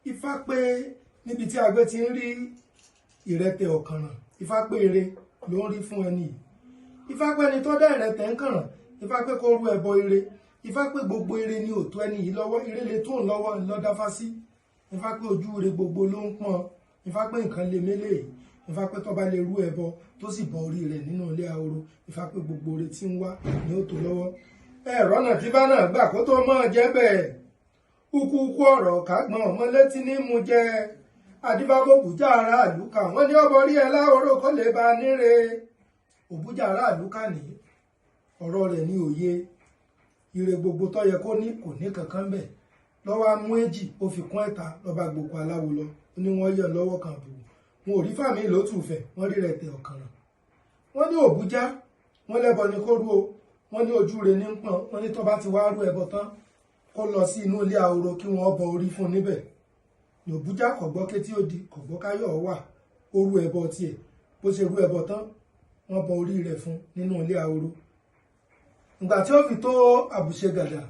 Ifá pé níbi tí agbé ti ń rí ìrẹtẹ̀ ọ̀kànràn, Ifá pé ire ló ń rí fún ẹni yìí. Ifá pé ẹni tó dá ìrẹtẹ̀ ń kànràn, Ifá pé kó rú ẹbọ ire. Ifá pé gbogbo ire ni òtó ẹni yìí lọ́wọ́, ire lè tó ń lọ́wọ́ ńlọ́dáfá sí. Ifá pé ojú ire gbogbo ló ń pọ́n. Ifá pé nǹkan lè mélèé. Ifá pé tó bá lè rú ẹbọ tó sì bọ orí rẹ̀ nínú ilé ahoro, Ifá pé gbogbo ire tí ń wá ni ó tó lọ́wọ́. Ẹ̀rọ náà tí bá náà gbà kó tó mọ́ jẹ́ bẹ́ẹ̀. Ukú ọ̀rọ̀ kágbọ́n ọmọ létí ní mú jẹ. Adífábòbújá ara àlùkà, wọ́n ní ọbọ rí ẹ láhoro kó lè bá a níre. Òbújá ara àlùkà ní ọ̀rọ̀ rẹ̀ ní òye. Ire gbogbo tó yẹ kó ní kò ní kankan bẹ̀. Lọ́wọ́ á mú èjì, ó fi kún ẹ̀ta, lọ́ba gboko aláwo lọ. Ó ní wọ́n yẹ̀ lọ́wọ́ kan bù. Wọn ò rí fàmí lótùfẹ̀, wọ́n rí rẹ̀tẹ̀ ọ̀kànràn. Wọ́n ní Òbújá, wọ́n lẹ́bọ ní kó rú o. Wọ́n ní ojú re ní pọ́n. Wọ́n ní tó bá ti wá rú ẹbọ tán, kó lọ sí inú ilé ahoro kí wọ́n bọ orí fún un níbẹ̀. Ní Òbújá kò gbọ́ kétí ó di, kò gbọ́ káyọ̀ wà, ó rú ẹbọ tiẹ̀. Bó ṣe rú ẹbọ tán, wọ́n bọ orí rẹ̀ fún nínú ilé ahoro. Ìgbà tí ó fi tó àbùṣe gàdà,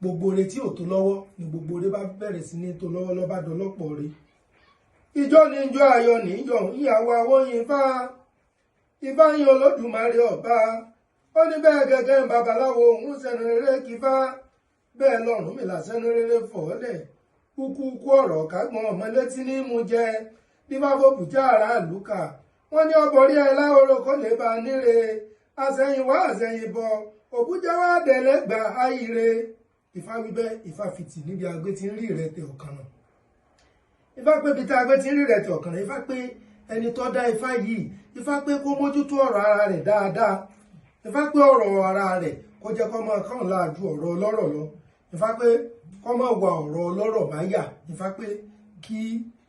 gbogbo ore tí ò tó lọ́wọ́ ni gbogbo ore bá bẹ̀rẹ̀ sí ní tó lọ́wọ́ lọ́ba dọlọ́pọ̀ ore. Ìjọ ni ìjọ ayọ̀ ní yọ̀ ìyàwó awóyin Ifá. Ifá yin Olódùmarè ọba. Ó ní bẹ́ẹ̀ gẹ́gẹ́ ń babaláwo òun sẹ́nu rere kífá. Bẹ́ẹ̀ lọ́rùn mi là sẹ́nu rere fọ̀ọ́lẹ̀. Kúkú ọ̀rọ̀ kágbọ́n ọmọ létí ní mú jẹ. Bí bá fòbùjá ara àlùkà, wọ́n ní ọbọ̀ rí ẹ láhoro kó lè bá a níre. Àsẹ̀yìnwá àsẹ̀yìnbọ̀, Òbújá wá dẹ̀lẹ́gbà ayire. Ifá wí bẹ́ẹ̀, Ifá fìtì níbi agbé tí ń rí ìrẹtẹ̀ ọ̀kànràn. Ifá pé ibi tí agbé tí ń rí ìrẹtẹ̀ ọ̀kànràn, Ifá pé ẹni tó dá Ifá yìí, Ifá pé kó mójútó ọ̀rọ̀ ara rẹ̀ dáadáa. Ifá pé ọ̀rọ̀ ara rẹ̀ kó jẹ́ kó máa kàn láàjú ọ̀rọ̀ ọlọ́rọ̀ lọ. Ifá pé kó máa wà ọ̀rọ̀ ọlọ́rọ̀ máyà. Ifá pé kí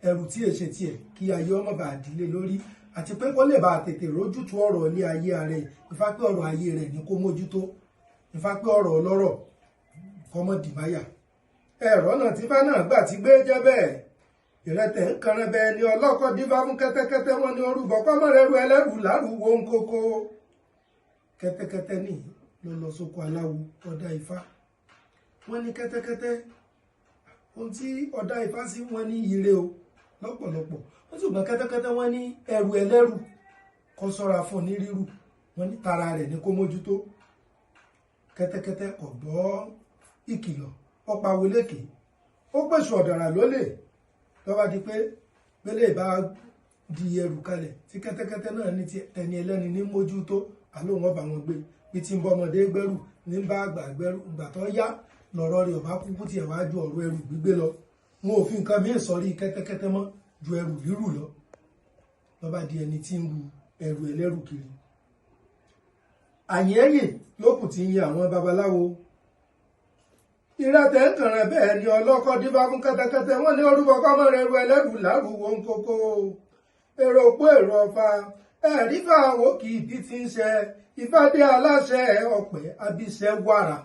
ẹrù tí èṣe tiẹ̀ kí ayé ọmọ bá dìlé lórí, àti pé kó lè bá tètè rójútu ọ̀rọ̀ ilé ayé rẹ̀. Ifá pé ọ̀rọ̀ ayé rẹ̀ ní kó mójútó. Ifá pé ọ̀rọ̀ ọlọ́rọ̀ kó mọ́ dì máyà. Ẹ̀rọ náà tí Ifá náà gbà tí gbé jẹ́ bẹ́ẹ̀. Ìrẹtẹ̀ ń kanran bẹ́ẹ̀ ni ọlọ́kọ̀ dífá fún kẹ́tẹ́kẹ́tẹ́, wọn ní orúbọ kọ́mọ rẹ̀ ru ẹlẹ́rù lárúwó ń kókó. Kẹ́tẹ́kẹ́tẹ́ ní ló lọ sóko aláwo ọ̀dà Ifá. Wọ́n ní kẹ́tẹ́kẹ́tẹ́ ohun tí ọ̀dà Ifá sí wọ́n ní ire o lọ́pọ̀lọpọ̀. Wọ́n sì gbọ́n kẹ́tẹ́kẹ́tẹ́, wọ́n ní ẹrù ẹlẹ́rù kó sọ́ra fún ní rírù. Wọ́n ní tara rẹ̀ ní kó mójútó. Kẹ́tẹ́kẹ́tẹ́ kò gbọ́ ìkìlọ̀, ó pa wọlékè, ó pèsè ọ̀dàrà lólè. Lọ́ba di pé pélé bá di ẹrù kalẹ̀ tí kẹ́tẹ́kẹ́tẹ́ náà ní ti ẹni ẹlẹ́ni ní mójútó, àlóhùn ọba wọn gbé bí tí ń bọ́ ọmọdé gbẹ́rù ní bá àgbà gbẹ́rù. Ìgbà tó yá lọ̀rọ̀ rẹ̀ ọba kúkú tiẹ̀ wá ju ọ̀rọ̀ ẹrù gbígbé lọ. Wọn ò fi nǹkan míì sọrí kẹ́tẹ́kẹ́tẹ́ mọ́ ju ẹrù rírù lọ. Lọ́ba di ẹni tí ń ru ẹrù ẹlẹ́rù kiri. Àyìn ẹ̀yìn lókùn tí ń yin àwọn babaláwo. Ìrẹtẹ̀ ń kànràn bẹ́ẹ̀ ni ọlọ́kọ́ dífá fún kẹ́tẹ́kẹ́tẹ́, wọ́n ní orúkọ kọ́mọ rẹ̀ ru ẹlẹ́rù lárúwó ń kókó. Èrò òpó èrò ọ̀fà ẹ̀rí fàáwó kì í bí ti ń ṣe. Ifá dé aláṣẹ ọ̀pẹ abiṣẹ́ wàrà.